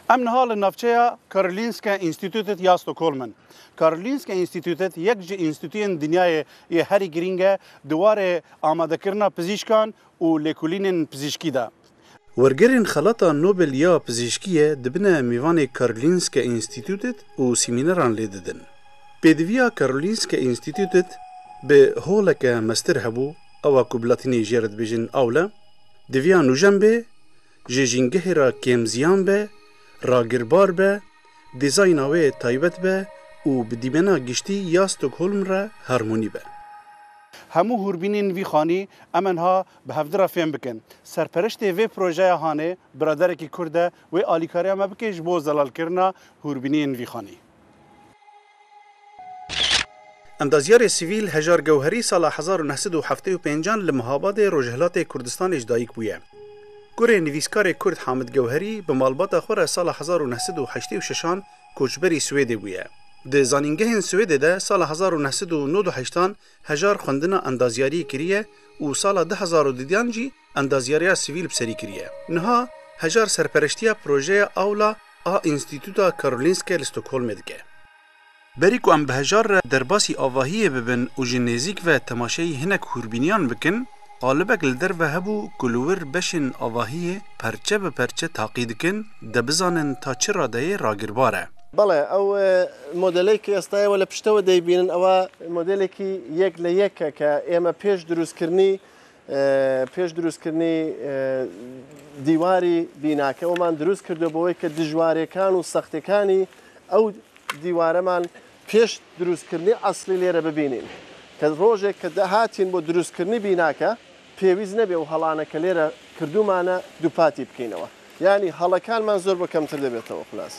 Em niha li navçeya Karolinska Institutet ya Stockholm in. Karolinska Institutet yek ji înstîtuyên dinyayê yê herî girîng e di warê amadekirina pizîşkan û lêkolînên pizîşkî de. Wergerên Xelata Nobel ya Pizîşkiyê dibine mêvanê Karolinska Institutet û semîneran lê didin. Pêdiviya Karolinska Institutet bi holeke mestir hebû, ewa ku bi latînî jê re dibêjin aula, diviya nûjen be, ji jîngehê re kêmziyan be, ragirbar be, dîzayna wê taybet be û bi dîmena giştî ya Stockholm re harmonî be. Hemû hûrbînên vî xanî em niha bi hevdu re fêm bikin. Serperiştê vê projeya hanê biraderekî Kurd e, wê alîkariya me bike ji bo zelalkirina hûrbîniyên vî xanî. Endazyarê sivîl Hejar Gewherî sala 1975 an li Mihabadê Rojhilatê Kurdistanê ji dayik bûye. Kurê nivîskarê Kurd Hamid Gewherî bi malbata xwe re sala 1986 an koçberî Swêdê bûye. Di zanîngehên Swêdê de sala 1998 an Hejar xwendina endazyariyê kiriye û sala 2002 an jî endazyariya sivîl bi serî kiriye. Niha Hejar serpereştiya projeya Aula a Înstîtûta Karolinske li Stockholmê dike. Berî ku em bi Hejar re derbasî avahiyê bibin û ji nêzîk ve temaşeyî hinek hûrbîniyan bikin, qalibek li derve hebû ku li wir beşên avahiyê perçe bi perçe taqî dikin de bizanin ta çi radeyê ragirbar e. Belê, ew modelê ku êsta êwe li piştewe deybînin ewa modelekî yek li yek e ke ême pêş dirûstkirinî پێش دروستکردنی دیواری بیناکە ئەومان دروست کردو بۆی کە دژوارەکان و سەختەکانی ئەو دیوارەمان پێش دروستکردنی ئەسلی لێرە ببینین کە ڕۆژێک کە دەهاتین بۆ دروستکردنی بیناکە پێویست نەبێ و هەڵانە کە لێرە کردومانە دووپاتی بکەینەوە یانی هەڵەکانمان زۆر بە کەمتر دەبێتەوە خلاص.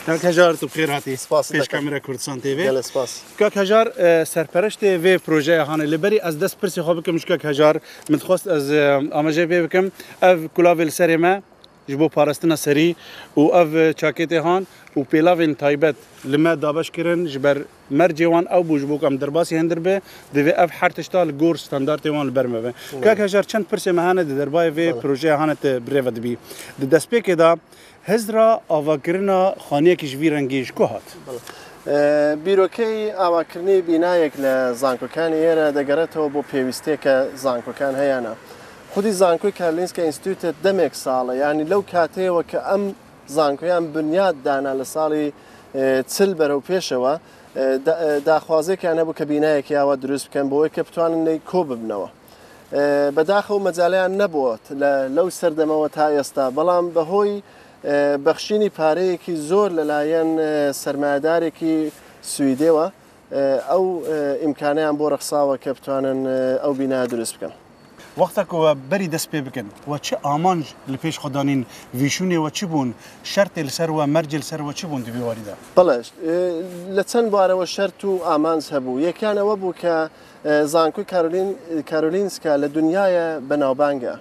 کاک هەژار تو بخێر هاتی سپاس پێش دەکەم. کامێرا کوردستان تێ گەلێ سپاس. کاک هەژار سەرپەرشتێ vê projeya hanê li berî ez dest pirsê xwe bikim ji kak Hejar min dixwest ez amaje pê bikim ev kulavê li serê me ji bo parastina serî û ev çakêtê han û pêlavên taybet li me dabeş kirin ji ber mercê wan ew bû ji bo ku em derbasî hindir be divê ev her tişta li gor standartê wan li ber me be. Kak Hejar çend pirsê me hene di derbarê vê projeya hane te birêve dibî. Di destpêkê de hizra avakirina xaniyekî ji vî rengî ji ku hat? بیرۆکەی ئاواکردنی بینایەک لە زانکۆکانی ئێرە دەگەڕێتەوە بۆ پێویستەیە کە زانکۆکان هەیەە. خودی زانکۆی کارلینسکە ئینستیتوتە دەمێک ساڵە، یعنی لەو کاتەیەوە کە ئەم زانکۆیان بنیاد دانا لە ساڵی 40 بەرەو پێشەوە داخوازێکیان هەبوو کە بینایەکی ئاوا دروست بکەن بۆ ئەوەی کە بتوانن لێی کۆ ببنەوە. بەداخەوە مەجالیان نەبووە لەو سەردەمەوە تا ئێستا، بەڵام بەهۆی بەخشینی پارەیەکی زۆر لەلایەن سەرمایەدارێکی سویدێوە ئەو ئیمکانیان بۆ ڕەخساوە کە بتوانن ئەو بینایە دروست بکەن. Wexta ku we berî dest pê bikin, we çi amanc li pêş xwe danîn, vîşûnê we çi bûn, şertê li ser we, mercê li ser we çi bûn di vî warî de? Bele, li çend barê we şert û amanc hebû. Yekiyan ewe bû ke Zankoی Karolin Karolinska لە دنیایە بەناوبانگە،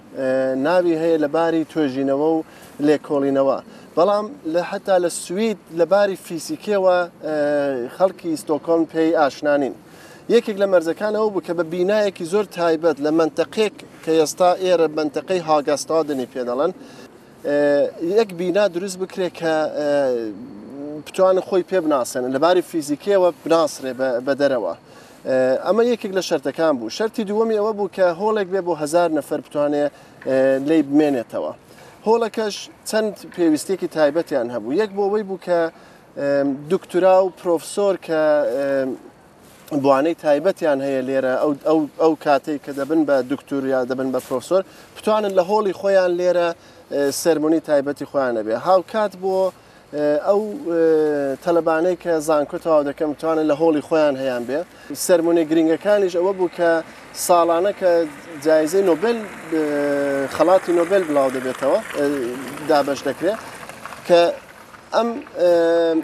ناوی هەیە لە باری توێژینەوە و لێکۆڵینەوە، بەڵام لە حەتا لە سوید لە باری فیزیکیەوە خەڵکی ستۆکۆڵم پێی ئاشنا نین. یەکێک لە مەرجەکان ئەوە بوو کە بە بینایەکی زۆر تایبەت لە مەنتەقێک کە ئێستا ئێرە مەنتەقەی هاگاستادنی پێ دەڵێن، یەک بینا دروست بکرێت کە بتوانن خۆی پێ بناسێنن لە باری فیزیکیەوە بناسرێ بە دەرەوە. ئەمە یەکێک لە شەرتەکان بوو. شەرتی دووەمی ئەوە بوو کە هۆڵێک بێ بۆ 1000 نەفەر بتوانێ لێی بمێنێتەوە. هۆڵەکەش چەند پێویستیەکی تایبەتیان هەبوو. یەک بۆ ئەوەی بوو کە دکتۆرا و پرۆفسۆر کە بوانەی تایبەتیان هەیە لێرە ئەو کاتێک کە دەبن بە دکتور یا دەبن بە پرۆفسۆر بتوانن لە هۆڵی خۆیان لێرە سەرمونی تایبەتی خۆیان هەبێ. هاوکات بۆ ئەو تەلەبانەی کە زانکۆ تەواو دەکەن بتوانن لە هۆڵی خۆیان هەیان بێ. سەرمونە گرنگەکانیش ئەوە بوو کە ساڵانە کە جایزەی نۆبل خەڵاتی نۆبل بڵاو دەبێتەوە دابەش دەکرێت کە ئەم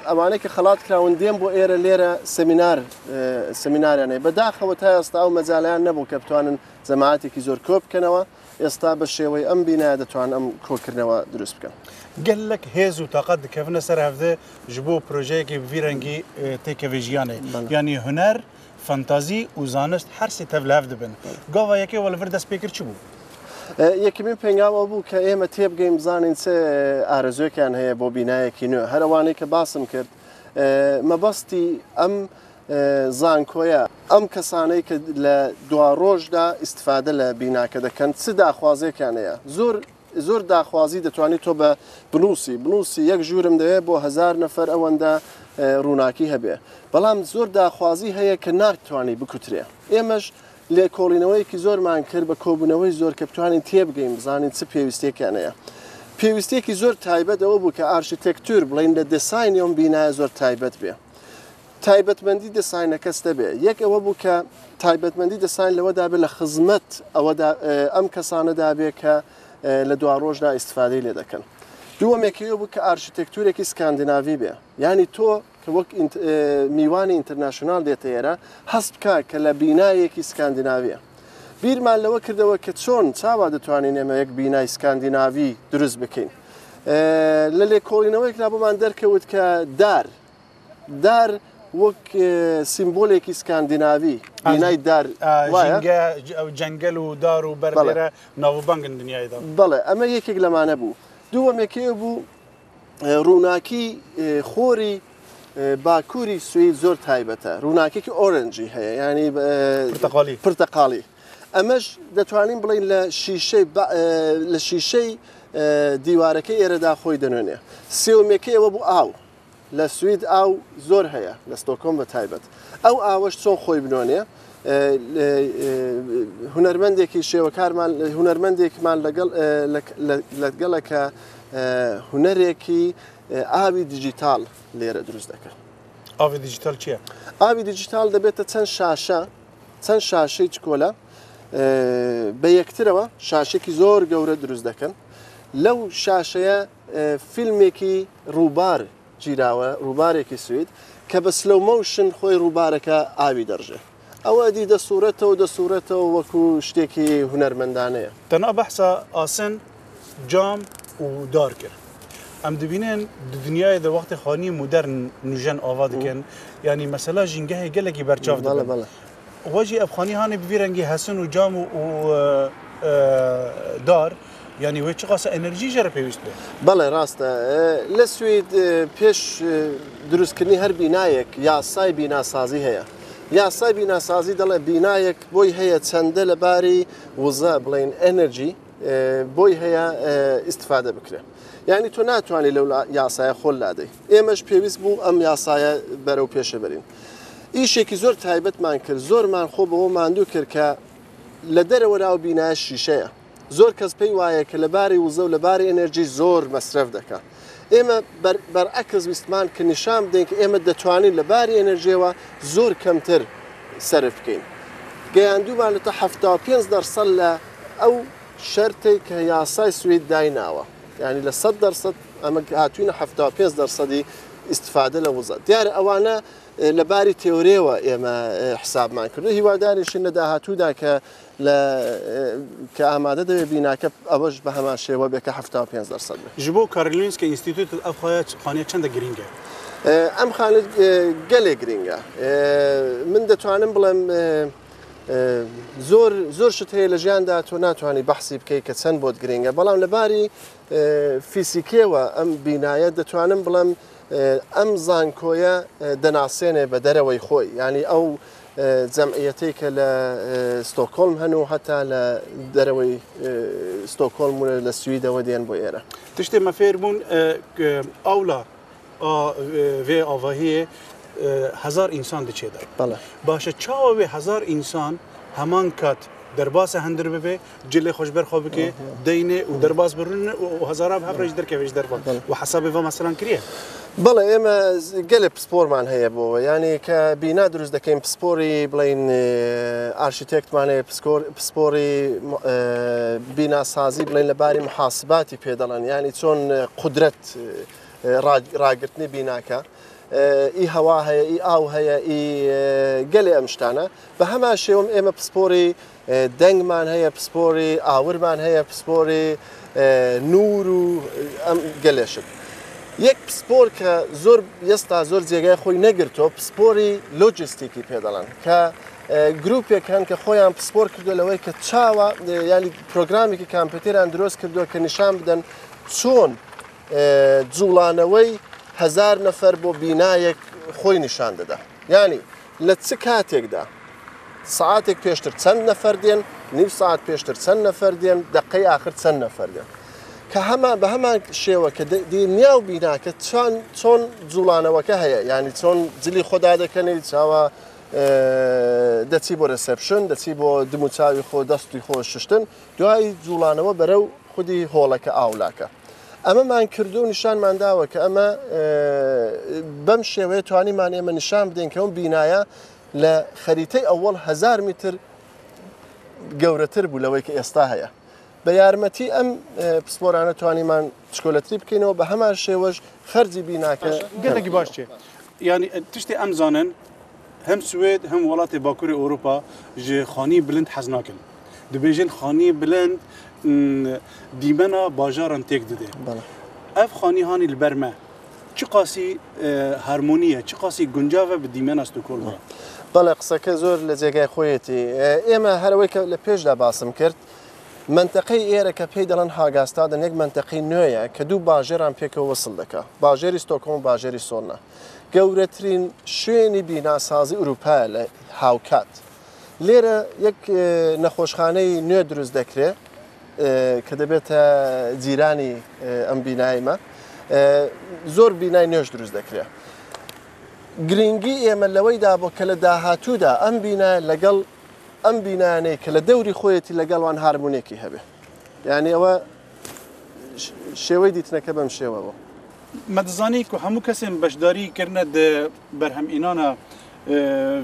ئەوانەی کە خەڵات کراون دێن بۆ ئێرە لێرە سمینار سمیناریان هەیە. بەداخەوە تا ئێستا ئەو مەجالیان نەبوو کە بتوانن جەماعەتێکی زۆر کۆ بکەنەوە. ئێستا بە شێوەی ئەم بینایە دەتوانن ئەم کۆکردنەوە دروست بکەن. گەلەک هێز و تاقەت دکەڤنە سەر هەڤدە ji bo projeyekê bi vî rengî têkeve jiyanê. Yanî huner, fantazî û zanist her sê tev li hev dibin. Gava yekê we li vir dest pê kir çi bû؟ یەکەمین پێنگاو ئەو بوو کە ئێمە تێبگەین بزانین چ ئارەزوویەکیان هەیە بۆ بینایەکی نوێ. هەر ئەوانەی کە باسم کرد مەبەستی ئەم زانکۆیە ئەم کەسانەی کە لە دواڕۆژدا ئیسیفادە لە بیناکە دەکەن چ داخوازێکیان هەیە. زۆر زۆر داخوازی دەتوانیت تۆ بە بنووسی بنووسی یەک ژوورم دەوێت بۆ 1000 نەفەر ئەوەندە ڕووناکی هەبێ، بەڵام زۆر داخوازی هەیە کە ناتوانانی بکوترێ. ئێمەش لێکۆڵینەوەیەکی زۆرمان کرد بە کۆبوونەوەی زۆر کە بتوانین تێبگەین بزانین چ پێویستێکیان هەیە. پێویستێکی زۆر تایبەت ئەوە بوو کە ئارشیتێکتور بڵین لە دەساینی ئەم بینایە زۆر تایبەت بێ. تایبەتمەندی دەساینەکەس دەبێ. یەک ئەوە بوو کە تایبەتمەندی دەساین لەوەدا بێ لە خزمەت ئەوەدا ئەم کەسانەدا بێ کە لە دواڕۆژدا ئیسیفادەی لێ دەکەن. دووەمێکی ئەوە بوو کە ئارشیتێکتورێکی سکاندیناوی بێ، یعنی تۆ کە وەک میوانی international دێتە ئێرە هەست بکە کە لە بینایەکی سکاندیناویە. بیرمان لەوە کردەوە کە چۆن چاوا دەتوانین ئێمە یەک بینای سکاندیناوی دروست بکەین. لە لێکۆڵینەوەیەکدا بۆمان دەرکەوت کە دار دار وەک سیمبولێکی سکاندیناوی بینای دار ژینگە جەنگەل و دار و بەر لێرە ناوبانگن دنیایدا. بەڵێ ئەمە یەکێک لەمانە بوو. دووەمێکی بوو ڕووناکی خۆری باکووری سوید زۆر تایبەتە، ڕووناکێکی orange ی هەیە، ینی پرتەقاڵی. پرتەقاڵی. ئەمەش دەتوانین بڵین لە شیشەی لە شیشەی دیوارەکەی ئێرەدا خۆی دەنوێنێ. سێومێکی ئەوە بوو ئاو. لە سوید ئاو زۆر هەیە، لە ستۆکۆم بە تایبەت. ئەو ئاوەش چۆن خۆی بنوێنێ؟ هونەرمەندێکی شێوەکارمان هونەرمەندێکمان لەگەڵ لەگەڵە کە هونەرێکی ئاوی دیجیتال لێرە دروست دەکەن. ئاوی دیجیتال چییە؟ ئاوی دیجیتال دەبێتە چەند شاشە، چەند شاشەی چکۆلە بە یەکترەوە شاشێکی زۆر گەورە دروست دەکەن. لەو شاشەیە فیلمێکی ڕووبار گیراوە، ڕووبارێکی سوید کە بە slow motion خۆی ڕووبارەکە ئاوی دەڕژێ. ئەوە دی دەسوورەتەوە دەسوورەتەوە وەکو شتێکی هونەرمەندانەیە. تەنها بەحسە ئاسن، جام و دار کرد. ئەم دبینن دنیای دە وەختی خانی مدرن نوژەن ئاوا دەکەن، یعنی مەسەلا ژینگەهی gelekî berçav dibin. بەڵێ. وەجی ئەف خانی هانê bi vî rengî hesin û cam û دار، یعنی wê çi qasa enerjî jê re pêwîst be. بەڵێ ڕاستە. لە سوید پێش دروستکردنی هەر بینایەک یاسای بیناسازی هەیە. یاسای بیناسازی دەڵێ بینایەک بۆی هەیە چەندە لەباری وزە بڵێن ئەنەرژی بۆی هەیە ئیسیفادە بکرێت. یعنی تۆ ناتوانانی لەو یاسایە خۆل لادەی. ئێمەش پێویست بوو ئەم یاسایە بەرەو پێشە بەرین. ئیشێکی زۆر تایبەتمان کرد، زۆرمان خۆ بەوە ماندوو کرد کە لە دەرەوە ناو بینایە شیشەیە. زۆر کەس پێی وایە کە لەباری وزە و لەباری ئەنەرژی زۆر مەسرەف دەکات. ئێمە بەرعەکس ویستمان کە نیشان بدەین کە ئێمە دەتوانین لەباری ئەنەرژیەوە زۆر کەمتر سەرف بکەین. گەیاندوومان لە تا 75 دەرسەد لە ئەو شەرتەی کە یاسای سوید دایناوە یانی لە 100% ئەمە هاتوینە 75 دەرسەدی ئیستفادە لە وزە دیارە ئەوانە لە باری تێورێوە ئێمە حسابمان کردو هیواداریشین لە داهاتوودا کە لە کە ئامادە دەبێت بیناکە ئەوەش بە هەمان شێوە بێ کە 75 دەرسەد بێ. ji bo Karolinska Institutet ev xaya xaniye çende girîng e؟ ئەم خانە گەلێک گرینگە من دەتوانم بڵێم زۆر زۆر شت هەیە لە ژیاندا تۆ ناتوانانی بەحسی بکەیت کە چەند بۆت گرینگە بەڵام لە باری فیسیکێوە ئەم بینایە دەتوانم بڵێم ئەم زانکۆیە دەناسێنێ بە دەرەوەی خۆی یعنی ئەو جەمعیەتەی کە لە ستۆکۆڵم هەن و هەتا لە دەرەوەی ستۆکۆڵم و لە سویدەوە دێن بۆ ئێرە. تشتێ me fêr bûn awla a vê avahiyê hezar însan diçê de. بەڵێ. باشە çawa wê hezar însan heman kat derbasê hundir bibe, cilê xwe ji ber xwe bike, deynê û derbas birûne û hezara bi hev re ji derkeve ji derve. و hesabê va meselan kiriye؟ بەڵێ ئێمە گەلێ پسپۆرمان هەیە بۆەوە یعنی کە بینا دروست دەکەین پسپۆری بڵین ئارشیتێکتمان هەیە پسپۆری بیناسازی بڵێن لە باری محاسباتی پێ دەڵێن یعنی چۆن قودرەت ڕاگرتنی بیناکە ئی هەوا هەیە ئی ئاو هەیە ئی گەلێ ئەم شتانە بە هەمان شێوەم ئێمە پسپۆری دەنگمان هەیە پسپۆری ئاورمان هەیە پسپۆری نور و ئەم گەلێشت یەک پسپۆر کە زۆر ئێستا زۆر جێگای خۆی نەگرتەوە پسپۆری لۆجستیکی پێ دەڵێن کە گروپێک هەن کە خۆیان پسپۆر کردو لەوەی کە چاوە ینی پرۆگرامێکی کامپیوتەریان دروست کردووە کە نیشان بدەن چۆن جوڵانەوەی هزار نەفەر بۆ بینایەک خۆی نیشان دەدا یعنی لە چ کاتێکدا سعاتێک پێشتر چەند نەفەر دێن نیو ساعت پێشتر چەند نەفەر دێن دقەی ئاخر چەند نەفەر دێن کە هەمان بە هەمان شێوە کە دنیا و بیناکە چۆن چۆن جوڵانەوەکە هەیە یعنی چۆن جلی خۆدا دەکەنی چاوە دەچی بۆ reception دەچی بۆ دموچاوی خۆ دەستی خۆ ششتن دوای جوڵانەوە بەرەو خودی هۆڵەکە ئاولاکە ئەمەمان کردو و نیشانمان داوە کە ئەمە بەم شێوەیە توانیمان ئێمە نیشان بدەین کە ئەم بینایە لە خەریتەی ئەوەڵ هزار میتر گەورەتر بوو لەوەی کە ئێستا هەیە بە یارمەتی ئەم پسپۆرانە توانیمان چکۆلەتری بکەینەوە بە هەمان شێوەش خەرجی بیناکە gelekî baş çê yani tiştê em zanin hem Swêd hem welatê Bakurê Ewropa ji xanî bilind hez nakin. Dibêjin xanî bilind dîmena bajaran têk dide. Ev xanî hanî li ber me çi qasî harmonî ye, çi qasî guncav e bi dîmena Stockholm re. بەڵێ قسەکە زۆر لە جێگای خۆیەتی ئێمە هەرەوەی کە لە پێشدا باسم کرد منتەقەی ئێرە کە پێی دەڵێن هاگاستادن یەک منتەقەی نوێیە کە دوو باژێران پێکەوە وەسڵ دەکا باژێری ستۆکهۆڵم و باژێری سۆلنا گەورەترین شوێنی بیناسازی ئەوروپایە لە هاوکات لێرە یەک نەخۆشخانەی نوێ دروست دەکرێت کە دەبێتە جیرانی ئەم بینایمە زۆر بینای نوێش دروست دەکرێت گرنگی ئێمە لەوەیدا بۆ کە لە داهاتوودا ئەم بینا لەگەڵ ئەم بینانەی کە لە دەوری خۆیەتی لەگەڵوان هارمونێکی هەبێ یعنی ئەوە شێوەی دیتنەکە بەم شێوە بوو. Me dizanî ku hemû kesên beşdarî kirine di berhemînana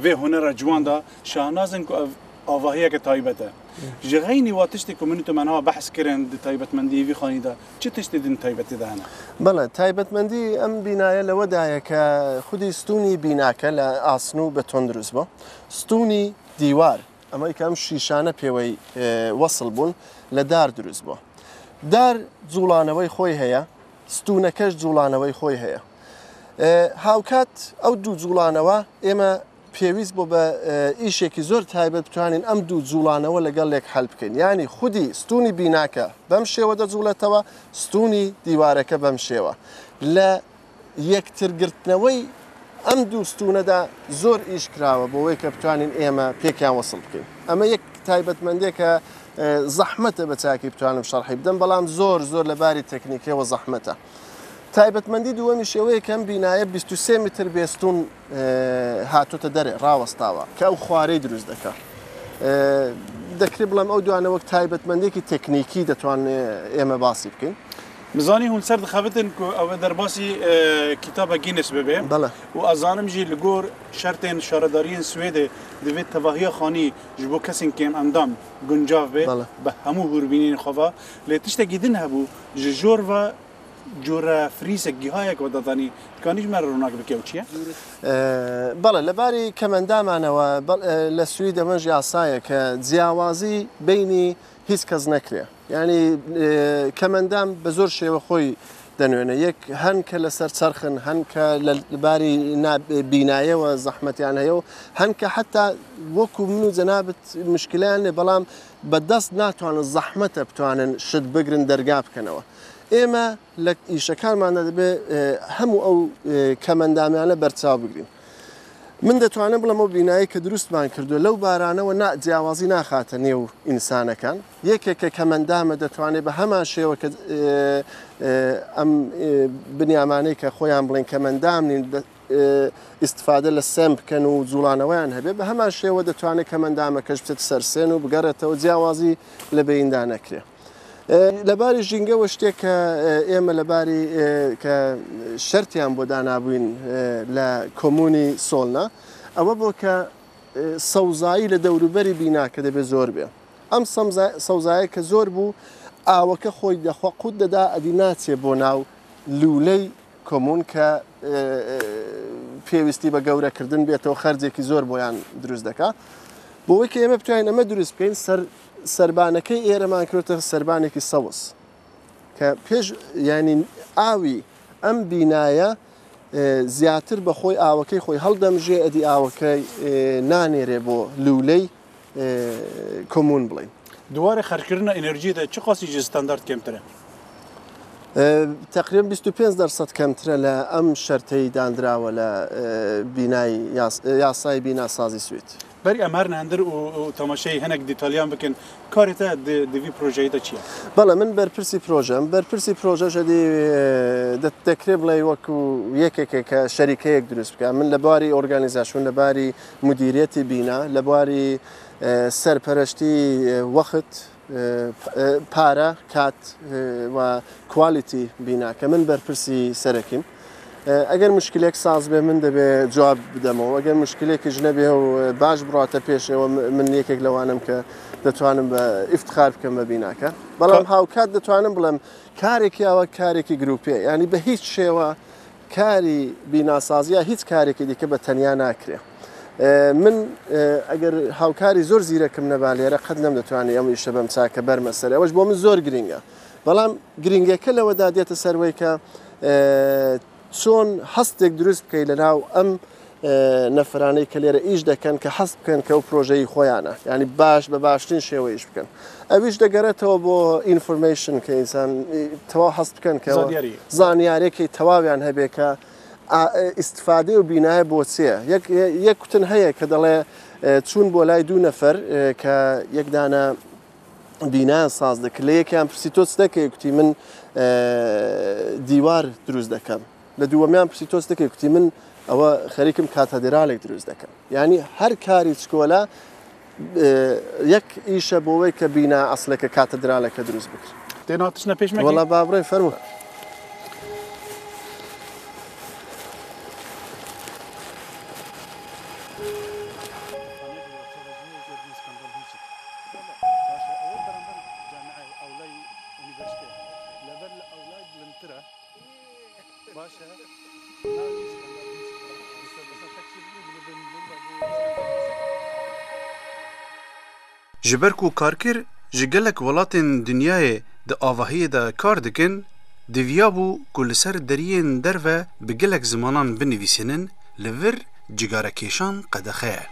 vê hunera ciwan de şahnazin ku ev avahiyeke taybet e. Ji xeynî wa tiştê ku min û tu me niha behs kirin di taybetmendiyê vî xanî de çi tiştê din taybetî de hene؟ بەڵێ تایبەتمەندی ئەم بینایە لەوەدایە کە خودی ستونی بیناکە لە ئاسن و بەتۆن دروست بوو ستونی دیوار ئەمەی کە ئەم شیشانە پێوەی وەسڵ بوون لە دار دروست بووە دار جوڵانەوەی خۆی هەیە ستونەکەش جوڵانەوەی خۆی هەیە هاوکات ئەو دوو جوڵانەوە ئێمە پێویست بۆ بە ئیشێکی زۆر تایبەت بتوانین ئەم دوو جوڵانەوە لەگەڵ لێک حل بکەین یعنی خودی ستونی بیناکە بەم شێوە دەجوڵێتەوە ستونی دیوارەکە بەم شێوە لە یەکترگرتنەوەی ئەم دوو ستونەدا زۆر ئیش کراوە بۆەوەی کە بتوانین ئێمە پێکیان وەسڵ بکەین ئەمە یەک تایبەتمەندێکە زەحمەتە بە چاکی بتوانم شەرحی بدەم بەڵام زۆر زۆر لە باری تەکنیکیەوە زەحمەتە تایبەتمەندی دووەمی شێوەیە کەم بینایە 23 متر بێستون هاتۆتە دەرێ ڕاوەستاوە کە ئەو خوارەی دروست دەکا دەکرێت بڵێم ئەو دوانە وەک تایبەتمەندێکی تەکنیکی دەتوانێت ئێمە باسی بکەین. من زانی هون سەر دخەبتن کو ئەوە دەرباسی کیتابە گینس ببێ بەڵێ. و ئەزانم ژی li gor şertên şaredariyên Swêdê divê tevahiya xanî ji bo kesên kêm endam guncav bê Bele. bi hemû hûrbînên xwe ve lê tiştekî din hebû ji jor ve cure frîsek gihayek we datanî dikanî ji me re ronak bike ew çi ye؟ بەڵێ لەباری کەمەندامانەوە لە سوید ئەمەش یاسایە کە جیاوازی بینی هیچ کەس نەکرێ یعنی کەمەندام بە زۆر شێوە خۆی دەنوێنە یەک هەن کە لەسەر چەرخن هەن کە لە باری بینایەوە زەحمەتیان هەیە و هەن کە حتا وەکو من و جەنابت مشکلیان لێ بەڵام بە دەست ناتوانن زەحمەتە بتوانن شت بگرن دەرگا بکەنەوە. ئێمە لە ئیشەکانماندا دەبێ هەموو ئەو کەمەندامیانە بەرچاو بگرین. من دەتوانم بڵێم ئەو بینایی کە دروستمان کردووە لەو بارانەوە جیاوازی ناخاتە نێو ئینسانەکان. یەکێک کە کەمەندامە دەتوانێت بە هەمان شێوە کە ئەم بنیامانەی کە خۆیان بڵێن کەمەندام نین ئیستفادە لە سێن بکەن و جوڵانەوەیان هەبێ، بە هەمان شێوە دەتوانێت کەمەندامەکەش بچێت سەر سێن و بگەڕێتەوە، جیاوازی لە بەیندا نەکرێ. لەباری ژینگەوە شتێک کە ئێمە لەباری کە شەرتیان بۆ دانابووین لە کۆمونی سۆلنا ئەوە بۆ کە سەوزایی لە دەوروبەری بیناکە دەبێت زۆر بێ. ئەم سەوزایە کە زۆر بوو ئاوەکە خۆی دەخوا قوت دەدا ئەدی ناچێ بۆ ناو لولەی کۆمون کە پێویستی بە گەورەکردن بێتەوە خەرجێکی زۆر بۆیان دروست دەکا. بۆ ئەوەی کە ئێمە بتوانین ئەمە دروست بکەین سەربانەکەی ئێرەمان کرۆتە سەربانێکی سەوز کە پێش ینی ئاوی ئەم بینایە زیاتر بە خۆی ئاوەکەی خۆی هەڵدەمژێ ئەدی ئاوەکەی نانێرێ بۆ لولەی کۆمون بڵین. دووارە خەرجکردنە ئەنرژیدا چ قاسی ji ستاندارد کەمترە؟ تقریبا 25% کەمترە لە ئەم شەرتەی دانراوە لە بینای یاسای بیناسازی سوید. بەری ئەم هەر هەندر و تەماشای هەنێک دیتالیان بکەن کارێتە دەوی پرۆژەیدا چییە؟ بەڵێ من بەرپرسی پرۆژەم. بەرپرسی پرۆژەش ئەدی دەکرێ بڵێ وەکو یەکێکێک کە شەریکەیەک دروست بکە. من لە بواری ئۆرگانیزاسیۆن، لە باری مدیریەتی بینا، لە بواری سەرپەرشتی وەخت، پارە، کات و کوالیتی بینا کە من بەرپرسی سەرەکیم. ئەگەر مشکلێک ساز بێ من دەبێ جواب بدەمەوە، ئەگەر مشکلێکیش نەبێ و باش بڕاتە پێشەوە من یەکێک لەوانم کە دەتوانم بە ئیفتخار بکەم بە بیناکە. بەڵام هاوکات دەتوانم بڵێم کارێکی ئەوە کارێکی گروپیە، یعنی بە هیچ شێوە کاری بیناسازیە هیچ کارێکی دیکە بە تەنیا ناکرێ. من ئەگەر هاوکاری زۆر زیرەکم نەبا لێرە قەت نەمدەتوانی ئەم ئیشە بەم چاکە بەرمە سەر، ئەوەش بۆ من زۆر گرنگە. بەڵام گرنگەکە لەوەدا دێتە سەروەی کە چۆن هەستێک دروست بکەیت لەناو ئەم نەفرانەی کە لێرە ئیش دەکەن کە هەست بکەن کە ئەو پرۆژەی خۆیانە، یعنی باش بە باشترین شێوە ئیش بکەن. ئەویش دەگەڕێتەوە بۆ ئینفۆرمەیشن کە ئینسان تەواو هەست بکەن کە زانیاریەکەی تەواویان هەبێ کە ئیستفادەی و بینایە بۆ چییە. یەک کوتن هەیە کە دەڵێ چوون بۆ لای دوو نەفەر کە یەکدانە بینایان ساز دەکرد، لە یەکیان پرسی تۆ چ دەکەی؟ کوتی من دیوار دروست دەکەم. لە دووەمیان پرسی تۆ چ دەکەی؟ کوتی من ئەوە خەریکم کاتەدرالێک دروست دەکەم. یعنی هەر کاری چکۆلە یەک ئیشە بۆ ئەوەی کە بینا ئەسلەکە کاتەدرالەکە دروست بکرێت. تێناتشنە پێشمەکی؟ وەڵا با بڕۆین فەرموو. Ji ber ku karkir ji gelek welatên dinyayê di avahiyê de kar dikin, diviya bû ku li ser deriyên derve bi gelek zimanan binivîsînin, li vir cigarekêşan qedexe ye.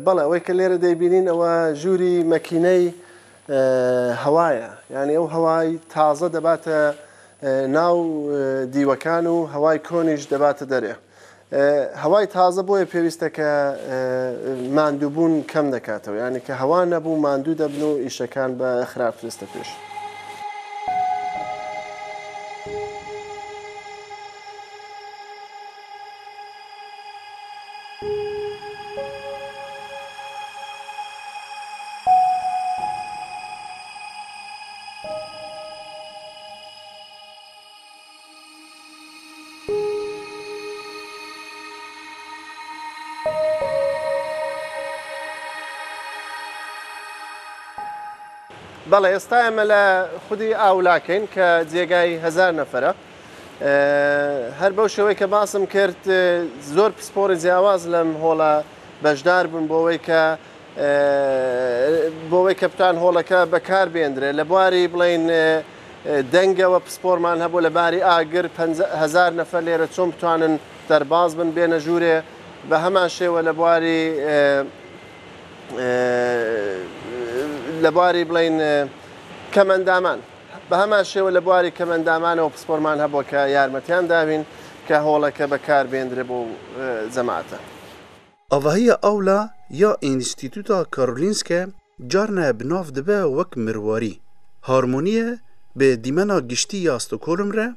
بەڵێ ئەوەی کە لێرە دەیبینین ئەوە ژووری مەکینەی هەوایە، یعنی ئەو هەوای تازە دەباتە ناو دیوەکان و هەوای کۆنیش دەباتە دەرێ. هەوای تازە بۆیە پێویستە کە ماندووبوون کەم دەکاتەوە یانی کە هەوا نەبوو ماندوو دەبن و ئیشەکان بە خراپتر دەستە پێش. بەڵێ ئێستا ئێمە لە خودی ئاولاکەین کە جێگای هەزار نەفرە هەر بەو شێوەی کە باسم کرد زۆر پسپۆڕی جیاواز لەم هۆڵە بەشدار بوون بۆەوەی کە بۆەوەی کە بتان هۆڵەکە بەکار بێندرێ لە بواری بڵین دەنگەوە پسپۆرمان هەبوو لە باری ئاگر هزار نەفەر لێرە چۆن بتوانن دەرباز بن بێنە ژوورێ بە هەمان شێوە لە بواری لە بواری بڵین کەمەندامان بە هەمان شێوە لە بواری کەمەندامانەوە پسپۆرمان هەبووە کە یارمەتیان داوین کە هۆڵەکە بەکار بێندرێ بۆ جەماعەتە. ئاڤاهیە ئاولا یا ئینستیتوتا کارولینسکە جارنە bi nav dibe wek mirwarî. Harmoniye bi dîmena giştî ya Stockholm re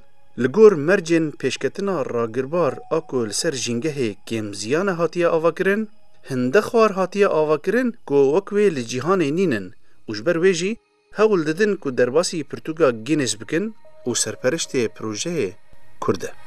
li gor mercên pêşketina ragirbar a ku li ser jîngehê kêmziyane hatiye avakirin, hinde xwar hatiye avakirin ku wek wê li cîhanê nînin û ji ber wê jî Hewl didin ku derbasî pirtûka Guinness bikin û serperiştê projeyê Kurd e.